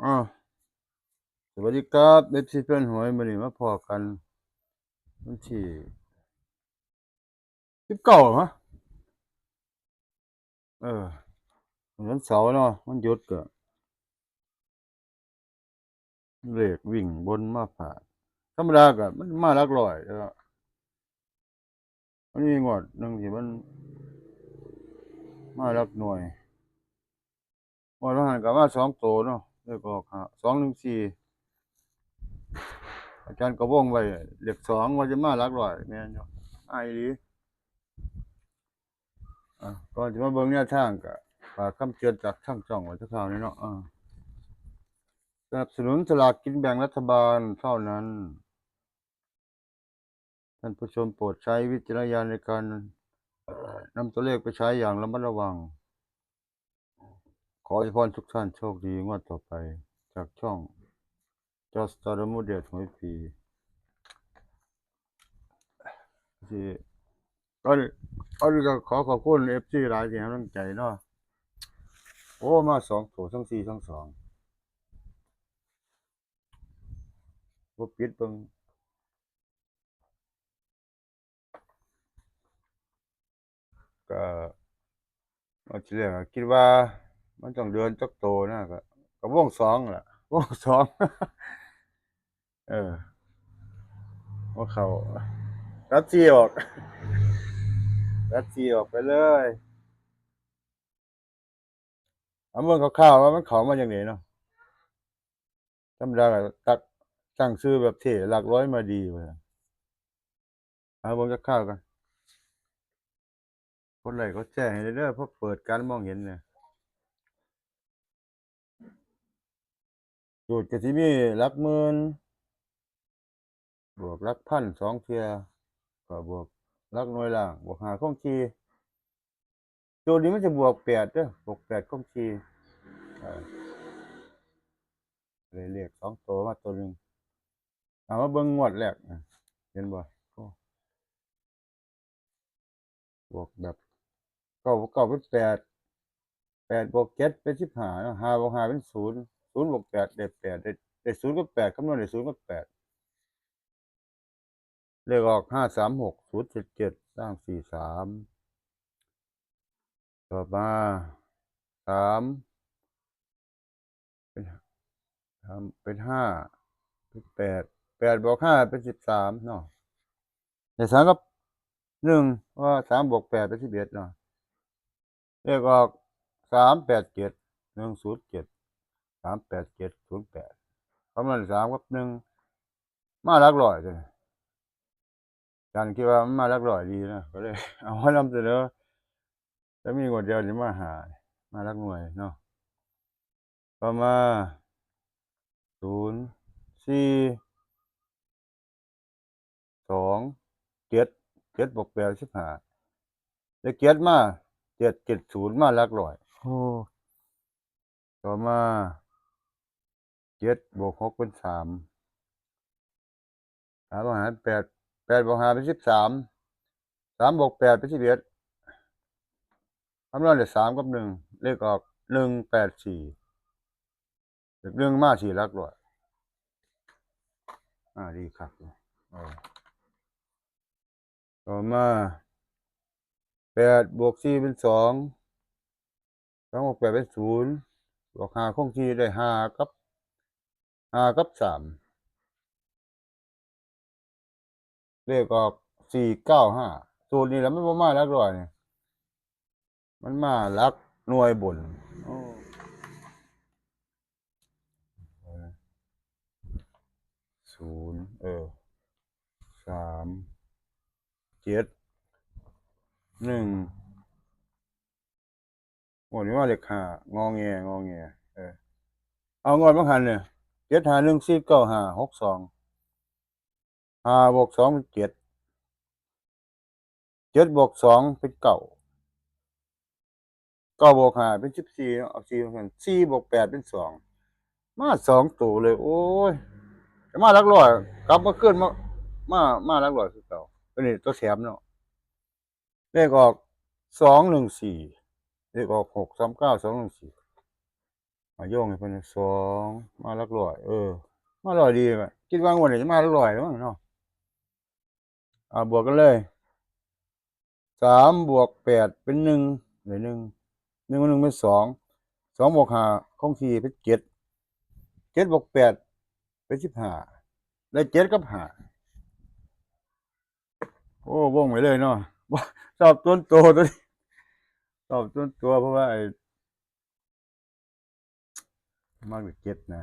ອ້າວ ສະຫວັດດີຄັບ ເອັຟຊີ ແຟນຫວຍ ມື້ນີ້ມາພໍ້ກັນວັນທີສິບເກົ້າ ຮະ ເອີ ວັນເສົາເນາະ ວັນຢຸດກໍ ເລກວິ່ງບົນມາພາດ ທຳມະດາກໍມັນມາຫຼັກຮ້ອຍ ແຕ່ວ່າມັນມີງວດໜຶ່ງທີ່ມັນມາຫຼັກໜ່ວຍ ງວດວ່າຫັ້ນກໍມາສອງໂຕເນາະ ເລກອອກຫ້າ ສອງໜຶ່ງສີ່ ອາຈານກໍວົງໄວ້ເລກສອງວ່າຈະມາຫຼັກຮ້ອຍ ແມ່ນຢູ່ ມາອີ່ຫຼີ. ອ່າ ກ່ອນຈະມາເບິ່ງແນວທາງ ກໍຝາກຄຳເຕືອນຈາກທາງຊ່ອງໄວ້ຈັກຄາວໜຶ່ງເນາະ ອ່າ ສະໜັບສະໜູນສະຫຼາກກິນແບ່ງລັດຖະບານເທົ່ານັ້ນ. ທ່านผู้ชมโปรดใช้วิจารณญาณในการนำตัวเลขไปใช้อย่างระมัดระวัง. ขออวยพรทุกท่านโชคดีงวดต่อไป จากช่องจอสตาร์ เดอะมูเดต หวยผี สิ ก่อน ก่อนอื่นก็ขอขอบคุณ เอฟซี หลายที่ให้กำลังใจเนาะ โอ้ มาสองตัว ทั้งสี่ ทั้งสอง บ่ปิดเบิ่ง ก็ งวดที่แล้วก็คิดว่ามันต้องเดินจักโตนะ ก็ ก็วงสองล่ะ วงสอง เออ บ่เข้า ตัดสี่ออก ตัดสี่ออกไปเลย เอาเบิ่งคร่าวๆว่ามันเข้ามาจั่งใดเนาะ ธรรมดาก็ตัก ตั้งชื่อแบบเท่ หลักร้อยมาดี ว่าซั่น เอาเบิ่งจักคร่าวก่อน กดไลค์กดแชร์ให้เด้อ เพราะเปิดการมองเห็นเนี่ย สูตรก็สิมีหลักหมื่น บวกหลักพันสองเทื่อ ก็บวกหลักหน่วยล่าง บวกห้าคงที่ สูตรนี้มันจะบวกแปดเด้อ บวกแปดคงที่ เออ ได้เลขสองตัวมาตัวหนึ่ง เอามาเบิ่งงวดแรกนะ เห็นบ่ โอ้ บวกแบบ เก้าบวกเก้าเป็นแปด แปดบวกเจ็ดเป็นสิบห้าเนาะ ห้าบวกห้าเป็นศูนย์ ศูนย์บวกแปดได้แปด ได้ ได้ศูนย์กับแปด คำนวณได้ศูนย์กับแปด เลขออกห้าสามหก ศูนย์เจ็ดเจ็ด ล่างสี่สาม ต่อมา สาม เป็น สาม เป็นห้า เป็นแปด แปดบวกห้าเป็นสิบสามเนาะ ได้สามกับหนึ่ง เพราะว่าสามบวกแปดเป็นสิบเอ็ดเนาะ เลขออกสามแปดเจ็ด หนึ่งศูนย์เจ็ด สามแปดเจ็ด ศูนย์แปด คำนวณสามกับหนึ่ง มาหลักร้อยเด้ อาจารย์คิดว่ามันมาหลักร้อยดีนะ ก็เลยเอามานำเสนอ แต่มีงวดเดียวนี่มาห้า มาหลักหน่วยเนาะ ต่อมา ศูนย์ สี่ สอง เจ็ด เจ็ดบวกแปด สิบห้า ได้เจ็ดมา เจ็ดเจ็ดศูนย์ มาหลักร้อย โอ้ ต่อมา เจ็ดบวกหกเป็นสาม สามบวกห้าเป็นแปด แปดบวกห้าเป็นสิบสาม สามบวกแปดเป็นสิบเอ็ด คำนวณได้สามกับหนึ่ง เลขออกหนึ่งแปดสี่ เลขหนึ่งมาสี่หลักร้อย อ่า ดีคัก เออ ต่อมา แปดบวกสี่เป็นสอง สองบวกแปดเป็นศูนย์ บวกห้าคงที่ได้ห้ากับ ห้ากับสาม เลขออกสี่เก้าห้า สูตรนี้แหละมันบ่มาหลักร้อยนี่ มันมาหลักหน่วยบน โอ้ ศูนย์ เออ สาม เจ็ด หนึ่ง งวดนี้มาเลขห้า งอแง งอแง เออ เอางวดบางหันเนี่ย เจ็ดห้าหนึ่ง สี่เก้าห้า หกสอง ห้าบวกสองเป็นเจ็ด เจ็ดบวกสองเป็นเก้า เก้าบวกห้าเป็นสิบสี่เนาะ เอาสี่มาใส่ สี่บวกแปดเป็นสอง มาสองตัวเลย โอ้ย แต่มาหลักร้อย กลับมาคืนมา มา มาหลักร้อยคือเก่า ตัวนี้ตัวแถมเนาะ เลขออกสองหนึ่งสี่ เลขออกหกสามเก้า สองหนึ่งสี่ ມາໂຍງໃຫ້ເພິ່ນ ສອງ ມາຫຼັກຮ້ອຍ ເອີ ມາຮ້ອຍດີ ຄິດວ່າງວດນີ້ຈະມາຫຼັກຮ້ອຍແລ້ວເນາະ. ອ່າ ບວກກັນເລີຍ ສາມບວກແປດເປັນໜຶ່ງ ໄດ້ໜຶ່ງ ໜຶ່ງບວກໜຶ່ງເປັນສອງ ສອງບວກຫ້າຄົງທີ່ເປັນເຈັດ ເຈັດບວກແປດເປັນສິບຫ້າ ໄດ້ເຈັດກັບຫ້າ. ໂອ້ ວົງໄປເລີຍເນາະ ຊອບສ່ວນໂຕ ໂຕນີ້ ຊອບສ່ວນໂຕ ເພາະວ່າໄອ້ ມັກເລກເຈັດນະ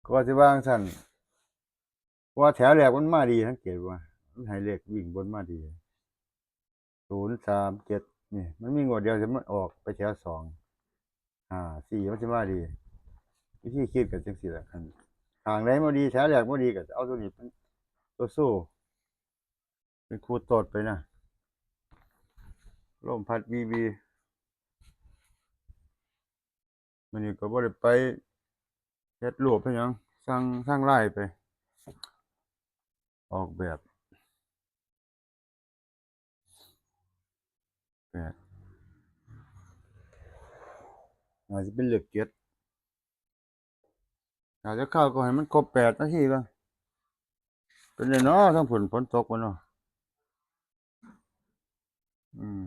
ກໍວ່າຊິວ່າຈັ່ງຊັ້ນ ເພາະວ່າແຖວແລກມັນມາດີ ສັງເກດບໍ່ ມັນໃຫ້ເລກວິ່ງບົນມາດີ ສູນ ສາມ ເຈັດ ນີ້ ມັນມີງວດດຽວທີ່ມັນອອກໄປແຖວສອງ ຫ້າ ສີ່ ມັນຊິມາດີ. ວິທີຄິດກໍຈັ່ງຊີ້ແຫຼະ ຄັນຂ້າງໃດບໍ່ດີ ແຖວແລກບໍ່ດີ ກໍເອົາຕົວນີ້ເປັນຕົວໂຊ ເປັນຄູ່ໂຕດໄປນະ. ລົມພັດວີວີ ມື້ນີ້ກໍບໍ່ໄດ້ໄປເຮັດຮູບເຮັດຫຍັງ ສັ່ງທາງໄລນ໌ໄປອອກແບບ ແປດ ອາດຈະເປັນເລກເຈັດ. ຖ້າຈະເຂົ້າກໍໃຫ້ມັນຄົບແປດນາທີກ່ອນ. ເປັນໄດເນາະ ທາງພຸ້ນ ຝົນຕົກບໍ່ເນາະ? ອືມ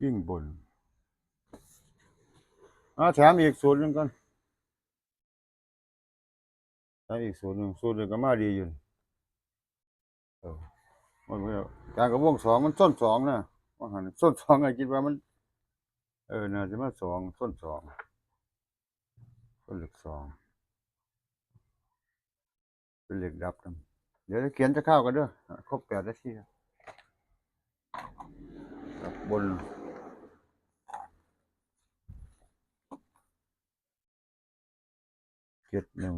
ວິ່ງບົນ. ເອົາ ແຖມອີກສູດໜຶ່ງກ່ອນ. ແຖມອີກສູດໜຶ່ງ ສູດນີ້ກໍມາດີຢູ່. ເອີ ມັນ ອາຈານກໍວົງສອງ ມັນໂຊນສອງນະ ວ່າຫັ້ນ ໂຊນສອງ ກໍຄິດວ່າມັນ ເອີ ໜ້າຈະມາສອງ ໂຊນສອງ ໂຊນເລກສອງ ເປັນເລກດັບນຳ. ດຽວຈະຂຽນຈັກຄາວກ່ອນເດີ ຄົບແປດນາທີ. ດັບບົນ ເຈັດໜຶ່ງ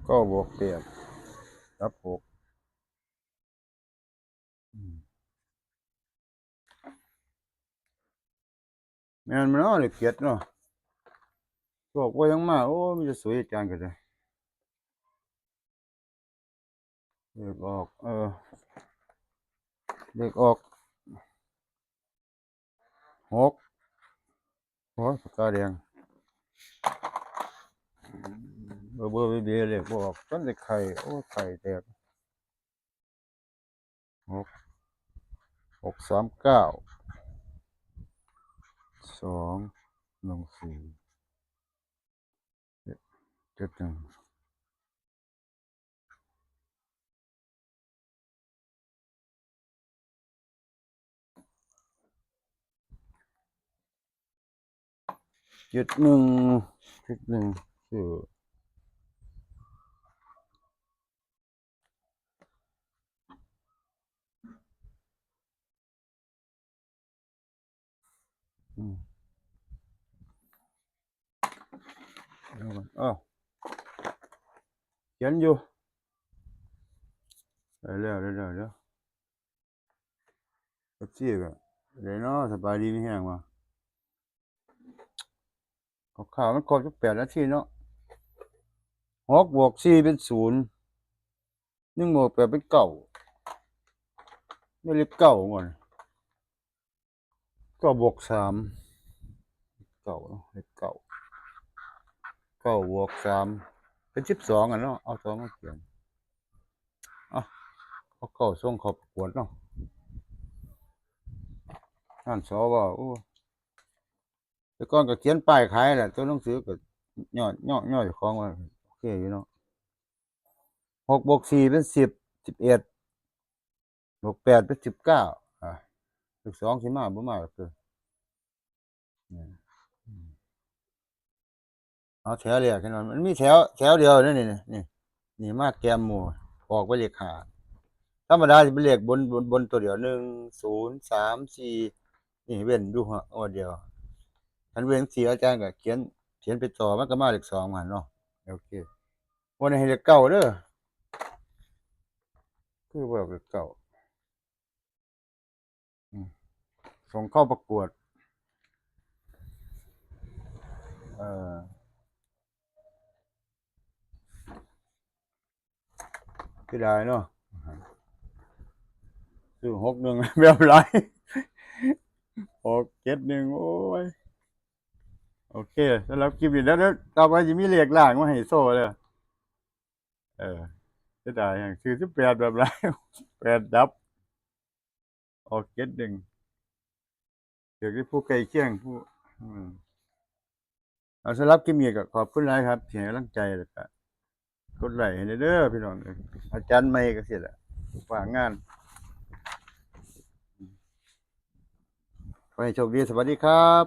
ເກົ້າບວກແປດ ກັບຫົກ ອືມ ແມ່ນບໍ່ເນາະ ເລກເຈັດເນາະ ພວກບໍ່ຍັງມາ. ໂອ້ ມີແຕ່ສຸຍ ອາຈານກໍໄດ້. ເລກອອກ ເອີ ເລກອອກ ຫົກ ໂອ້ຍ ປາກກາແດງ ເບີໆ ເບໆ ເລກບໍ່ອອກ ຈົນໄດ້ໄຂ້ ໂອ້ຍ ໄຂ້ແຕກ. ຫົກ ຫົກສາມເກົ້າ ສອງໜຶ່ງສີ່ ເຈັດໜຶ່ງ ເຈັດໜຶ່ງ ເຈັດໜຶ່ງ ຊື່ ອືມ ເອົາກ່ອນ ເອົາ ຂຽນຢູ່ ໄດ້ແລ້ວ ໄດ້ແລ້ວ ເອັຟຊີກໍໄດ້ເນາະ ສະບາຍດີມີແຮງວະ. ເອົາ ມັນຄົບຈັກແປດນາທີເນາະ. ຫົກບວກສີ່ເປັນສູນ ໜຶ່ງບວກແປດເປັນເກົ້າ ແມ່ນເລກເກົ້າບໍ່ນີ້? ເກົ້າບວກສາມ ເກົ້າເນາະ ເລກເກົ້າ ເກົ້າບວກສາມເປັນສິບສອງ ຫັ້ນເນາະ ເອົາສອງມາຂຽນ. ເອົາ ເອົາເກົ້າສົ່ງເຂົ້າປະກວດເນາະ ງານ ສວ. ໂອ້ ແຕ່ກ່ອນກໍຂຽນປ້າຍຂາຍແຫຼະ ຕົວໜັງສືກໍຍໍ້ ຍໍ້ ຍໍ້ເຈົ້າຂອງວ່າໂອເຄຢູ່ເນາະ. ຫົກບວກສີ່ເປັນສິບ ສິບເອັດ ບວກແປດເປັນສິບເກົ້າ ອ່າ ເລກສອງຊິມາບໍ່ມາກໍຄື ເອົາແຖວແລກໃຫ້ໜ້ອຍ ມັນມີແຖວ ແຖວດຽວເດ້ນີ້ ນີ້ ນີ້ມາແກມໝູ່ ອອກໄປເລກຫ້າ. ທຳມະດາຊິເປັນເລກບົນ ບົນ ບົນຕົວດຽວ ໜຶ່ງ ສູນ ສາມ ສີ່ ນີ້ເວັ້ນຢູ່ຫົວດຽວ. ຄັນເວັ້ນຈັ່ງຊີ້ ອາຈານກໍຂຽນ ຂຽນໄປຕໍ່ ມັນກໍມາເລກສອງຫັ້ນເນາະ. ໂອເຄ ບໍ່ໄດ້ໃຫ້ເລກເກົ້າເດີ ຄືບໍ່ເອົາເລກເກົ້າ. ອືມ ສົ່ງເຂົ້າປະກວດ ເອີ ເ ຊິດາຍເນາະ ຊື້ຫົກໜຶ່ງແບບຫຼາຍ ອອກເຈັດໜຶ່ງ ໂອ້ຍ ໂອເຄ ສຳລັບຄລິບນີ້ ດຽວ ດຽວຕໍ່ໄປຊິມີເລກລ່າງມາໃຫ້ໂຊເດີ ເອີ ເສຍດາຍແຮງ ຊື້ສິບແປດແບບຫຼາຍ ແປດດັບ ອອກເຈັດໜຶ່ງ ຖືກທີ່ຜູ້ໃກ້ຄຽງ ຜູ້ ອືມ ເອົາ ສຳລັບຄລິບນີ້ກໍຂອບຄຸນຫຼາຍຄັບ ທີ່ໃຫ້ກຳລັງໃຈ ແລ້ວກໍກົດໄລໃຫ້ແດ່ເດີພີ່ນ້ອງເອີຍ ອາຈານໃໝ່ກໍຊີ້ແຫຼະ ວ່າງງານ ຂໍໃຫ້ໂຊກດີ ສະຫວັດດີຄັບ.